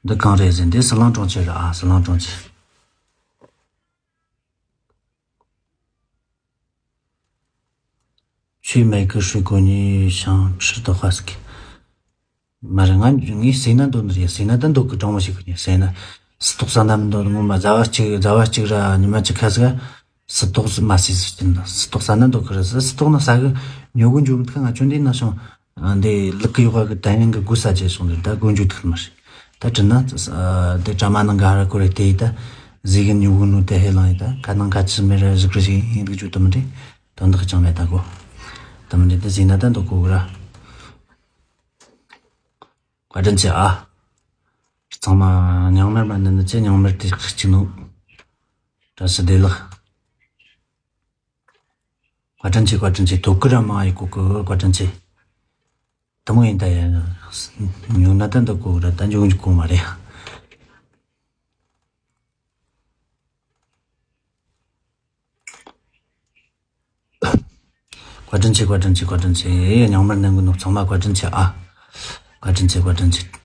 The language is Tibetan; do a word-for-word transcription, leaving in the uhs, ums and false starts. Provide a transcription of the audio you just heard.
འདི་གང་རེད་ཟེར། འདི་ཟི་ལིང་གྲོང་ཁྱེར་རེད་ཨ། ཟི་ལིང་གྲོང་ཁྱེར། 去买个水果，你想吃的话是给 མ་རེད། ང་ངས་ཟས་ན་འདོད་ནི་རེད། ཟས་ན་ད་འདོད་གི། དྲང་མོ་ཞིག་གི་ཟས་ན། སི་ཏོག་ཟ་ན་མི་འདོད། ངོ་མ་ཟླ་བ་གཅིག་ཟླ་བ་གཅིག་ར་ཉི་མ་གཅིག་ཁ་ཟིག་སི་ཏོག་མ་ཟོས་ཟེར་གྱིན། སི་ཏོག་ཟ་ན་འདོད་གི་རེད་ཟེར། སི་ཏོག་ན་ཟ་གི། ཉོ་གི་འཇུག་མི་ཐུབ། ང་ཆུང་དུས་ན་ཤོང་འདི་ལུག་གི་ཡོག་ག་གི་ད་ཡང་གི་སྒོ་ཟ་བྱས་སོང་། འདི་ད་སྒོ་འཇུག་ཐུབ་མ་རེད། ད་དྲན་ན་འདི་གྲ་མ་ནང་ག་ར་ཁོ་རེ་དེ་ཡི་ད་ཟས་གི་ཉོ་གི་ནོ་དེ་ཧེ་ལང་ཡི་ད་ཁ་ནང་ཁ་ཆི་མེ་ར་ཟིག་རི་ཞིག་ཡིན་འདུག་རྒྱུ་དུ་མི་འདྲེ། དོན་དག་ཅང་མེད་ད་གོ། དུ་མི་འདྲེ་ད་ཟས་ན་ད་འདོད་གོ་གི་ར། བཀའ་དྲིན་ཆེ་ཨ། ཚང་མ་ཉང་མར་མ་ནི་ནི་ཅེ་ཉང་མར་དེ་ཁག་ཅིག་ནོ། བཀྲ་ཤིས་བདེ་ལེགས། བཀའ་དྲིན་ཆེ། བཀའ་དྲིན་ཆེ། དོ་ཀི་ར་མ་ཡི་གོ་ཀི། བཀའ་དྲིན་ཆེ། དུ་མོ་ཡིན་ད་ཡ། ཉོ་ན་ད་འདི་གོ་ར་ད་འཇུག་འཇུག་གོ་མ་རེད། བཀའ་དྲིན་ཆེ། བཀའ་དྲིན་ཆེ། བཀའ་དྲིན་ཆེ། ཉང་མར་ནང་གི་ནོ་ཚང་མ་བཀའ་དྲིན་ཆེ་ཨ། བཀའ་དྲིན་ཆེ། བཀའ་དྲིན་ཆེ།